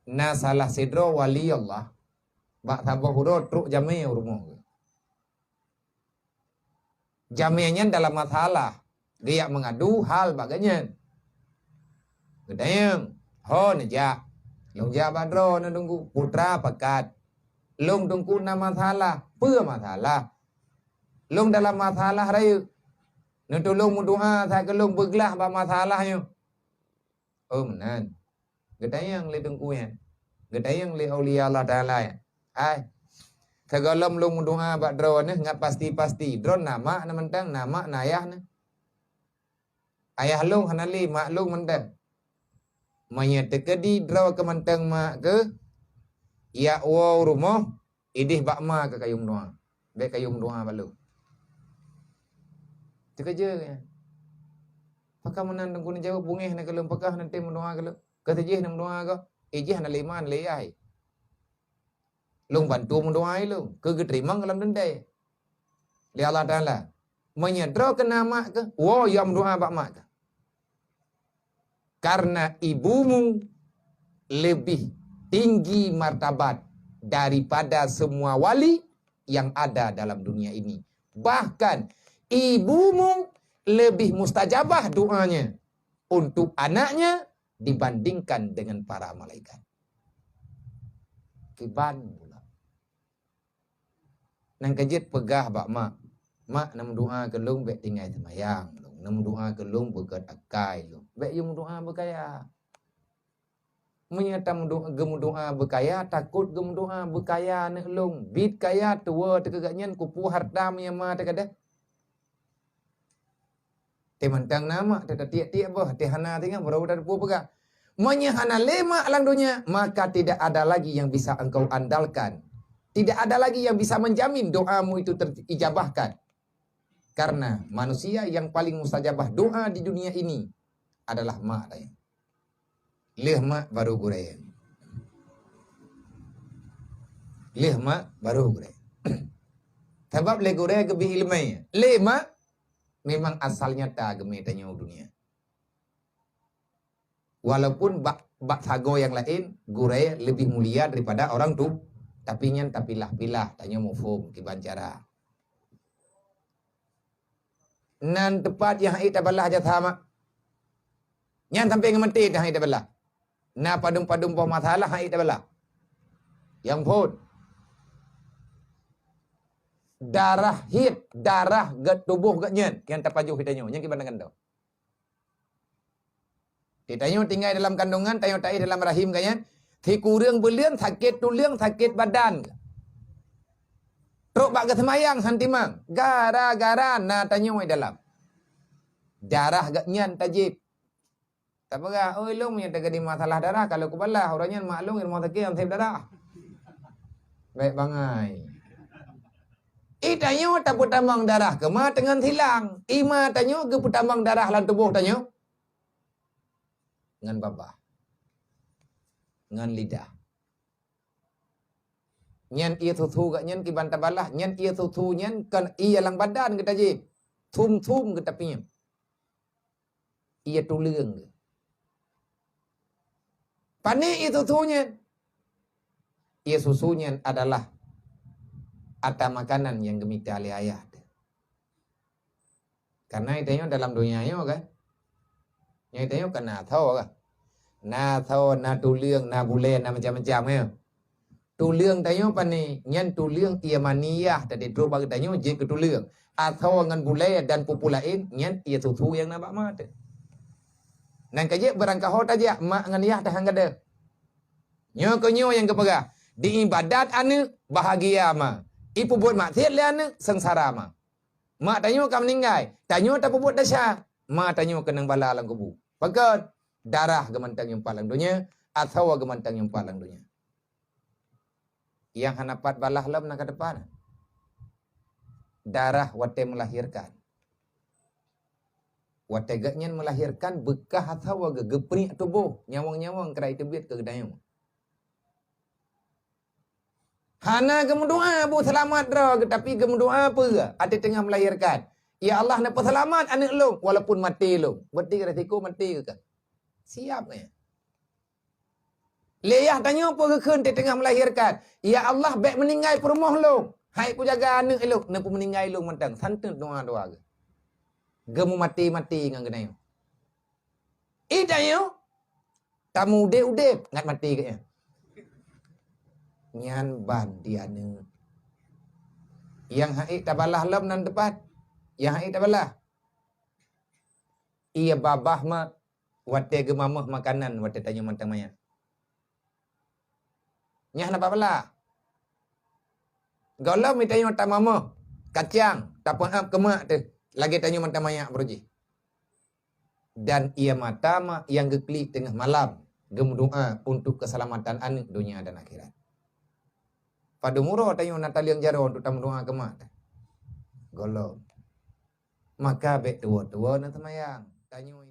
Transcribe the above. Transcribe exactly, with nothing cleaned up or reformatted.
Na salah sidroe wali Allah bak saboh uroe trok jamé u rumoh geuh. Jamé nyan dalam masalah, geujak meungadu hal bak geuhnyan. Geutanyong, "Ho neujak?" "Lôn jak bak droeneuh Teungku." "Putra pakat?" "Lôn Teungku na masalah." "Peue masalah?" "Lôn dalam masalah rayeuk. Neutulông meudoa sakeulôn beuglah bak masalah nyoe." "Oh meunan." Geutanyong lé Teungku nyan. Geutanyong lé aulia Allah Taala nyan. "Hai, sigohlom lôn meudoa bak droeneuh ngat pasti-pasti. Droeneuh na mak na mantong, na mak na ayah neuh. Ayah lôn hana lé, mak lôn mantong. Meunyoe teukeudi droe keu mantong mak keuh, jak woe u rumoh, ideh bak ma keuh kayue meudoa. Bék kayue meudoa bak lôn." Teukeujeuet nyan. Pakon meunan Teungku neujaweueb, beungéh na keu lôn, pakon hana tem meudoa keu lôn? Keu teujih na meudoa gob, ijih hana lé ma, hana lé yah. Lôn bantu meudoa lôn, keu geuteurimong lam teuntée lé Allah Taala. Meunyoe droe keu na mak keuh, woe jak meudoa bak mak keuh. Karena ibumu lebih tinggi martabat daripada semua wali yang ada dalam dunia ini. Bahkan ibumu lebih mustajabah doanya untuk anaknya dibandingkan dengan para malaikat. Kiban pula. Nyan ka jeuet peugah bak mak, "Mak, neumeudoa keu lôn bék tinggai seumayang lôn, neumeudoa keu lôn beugét akai lôn." Bék yue meudoa beukaya. Meunyoe tameudo-, geumeudoa beukaya, takot geumeudoa beukaya aneuk lôn. Biet kaya tuwoe teuh keu gobnyan, kupu harta meunyoe ma teuh gadôh. Teuh mantong na mak, teuh tatiek-tiek boh, teuh hana singoh baroe tateupeue peugah. Meunyoe hana lé mak lam donya, maka tidak ada lagi yang bisa engkau andalkan. Tidak ada lagi yang bisa menjamin doamu itu terijabahkan. Karena manusia yang paling mustajabah doa di dunia ini adalah mak tanya. Lheueh mak baru gurée. Lheueh mak baru gurée. Sabab lé gurée geubri iéleumé. Lé mak memang asal nyata geumé tanyoe dunia. Walaupun bak, bak sagoe nyang laén, gurée leubeh mulia daripada orang tu, tapi nyan tapilah-pilah, tanyoe muphom kiban cara. Nan teupat nyang han ék tabalah jasa mak. Nyan sampoe ngon maté han ék tabalah. Na padum-padum boh masalah han ék tabalah. Nyang phon. Darah hiet, darah gét tuboh gét nyan nyang tapajoh geutanyoe, nyan kiban tangan tu. Di tanyoe tinggai dalam kandungan, tanyoe taéh dalam rahim geuh nyan, sikureueng buleuen sakét tuleueng, sakét badan. Trok bak geuseumayang han timang, gara-gara na tanyoe dalam. Darah gét nyan tajieb. Tapeugah, "Oi lôn, meunyoe teukeudi masalah darah, ka lôn kubalah, uroe nyan mak lôn i rumoh sakét nyang seb darah." Bék bangai. I tanyoe tapeutamong darah keu ma teungon silang. I ma tanyoe geupeutamong darah lam tuboh tanyoe ngon babah, ngon lidah. Nyan ié susu gét nyan kiban tabalah, nyan ié susu nyan kon ié lam badan geuh tajieb. Sum-sum geuh tapiep. Ié tuleueng geuh. Pane ié susu nyan? Ié susu nyan adalah ata makanan nyang geumita lé ayah teuh. Karena i tanyoe dalam donya nyoe kan, nyoe i tanyoe kan na asoe kan. Na asoe, na tuleueng, na bulée, na macam-macam kan. Tuleueng tanyoe pane, nyan tuleueng ié maniyah tadi trok bak geutanyoe jeuet keu tuleueng. Asoe ngon bulée dan peue-peue laén, nyan ié susu nyang na bak ma teuh. Nyan ka jeuet beurangkaho tajak mak ngon yah tahan gadôh. Nyoe keuh nyoe nyang geupeugah, di iébadat aneuk bahagia ma. Ipeubuet maksiet lé aneuk seungsara ma. Mak tanyoe ka meuninggai, tanyoe tapeubuet desya, ma tanyoe keunong bala lam kubu. Pakon? Darah geumantong nyang pat lam donya, asoe geumantong nyang pat lam donya. Nyang hana pat balah lom na ka teupat. Darah watée meulahirkan. Watée gét nyan meulahirkan, beukah asoe geuh geupriek tuboh, nyawöng-nyawöng keurai teubiet keu geutanyoe. Hana geumeudoa beu seulamat droe geuh, tapi geumeudoa peue? Ateueh teungoh meulahirkan, "Ya Allah, neupeuseulamat aneuk lôn walaupun maté lôn." Berarti resiko maté geuh kan? Siap nyan. Lé yah tanyoe peue geukheun teuh teungoh melahirkan, "Ya Allah, bék meuninggai peurumoh lôn, hai kujaga aneuk lôn." Neupeue meuninggai lôn mantong, santeut doa-doa geuh. Geumeumaté-maté ngon geutanyoe. I tanyoe tamu udeb-udeb ngat maté geuh nyan. Nyan ban di aneuk. Nyang haiek tabalah lom nan teupat. Nyang haiek tabalah. Iya babah mak watée geumamah makanan watée tanyoe mantong manyak. Nyah na babala. Gohlom tanyoe tamamah kacang tapeuhab keumak teuh lagée tanyoe mantong manyak beurujih. Dan ia mata ma nyang geuklik teungoh malam geumeudoa untuk keselamatan aneuk dunia dan akhirat. Padum uroe tanyoe na talieng jaroe untuk tameudoa keumak teuh? Gohlom. Maka bék tuwo-tuwo na seumayang. Tanyoe